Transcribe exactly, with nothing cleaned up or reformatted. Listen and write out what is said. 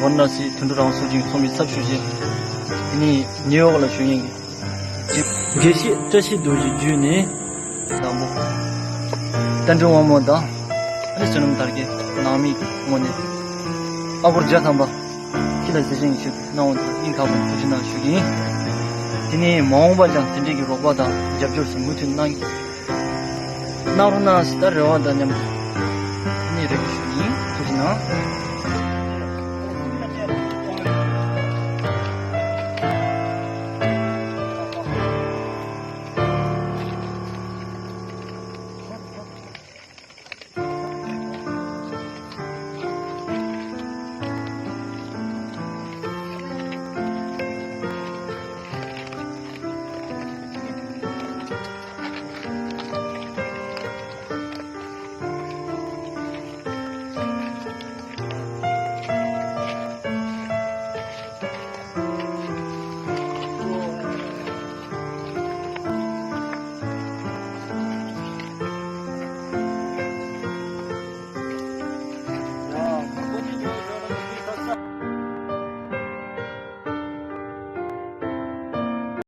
ཝཱ་ར་ཎ་སི་དོན་གྲུབ་རང་དབང་ཚོགས་ཆེན་ཚོགས་མི་ཚབ་ཞུ་ཞིང་། དེ་ནས་ནིའུ་ཡོག་ལ་བཞུགས་མཁན་གྱི་དགེ་བཤེས་བཀྲ་ཤིས་རྡོ་རྗེ་བརྒྱུད་ནས། དང་པོ། རྟ་མགྲིན་དབང་མོ་དང་། ཨ་ནི་བསོད་ནམས་དར་རྒྱས་ནང་མི་ངོས་ནས། ཨ་སྒོར་བརྒྱ་ཐམ་པ། ཁྱེད་ལ་གཟི་བརྗིད་ཞུ་གནང་བ་དང་སྙིང་ཐག་པ་ནས་ཐུགས་རྗེ་གནང་ཞུ་གི་ཡིན། དེ་ནས་མ་འོངས་པ་ཀྱང་དེ་འདྲའི་གི་རོགས་པ་དང་རྒྱབ་སྐྱོར་སོགས་མུ་མཐུད་གནང་། གནང་རོགས་གནང་ཟེར་ད་རེ་བ་དང་མཉམ་དུ། ཨ་ནི་རེ་སྐུལ་ཞུ་གི་ཡིན། ཐུགས་རྗེ་གནང་།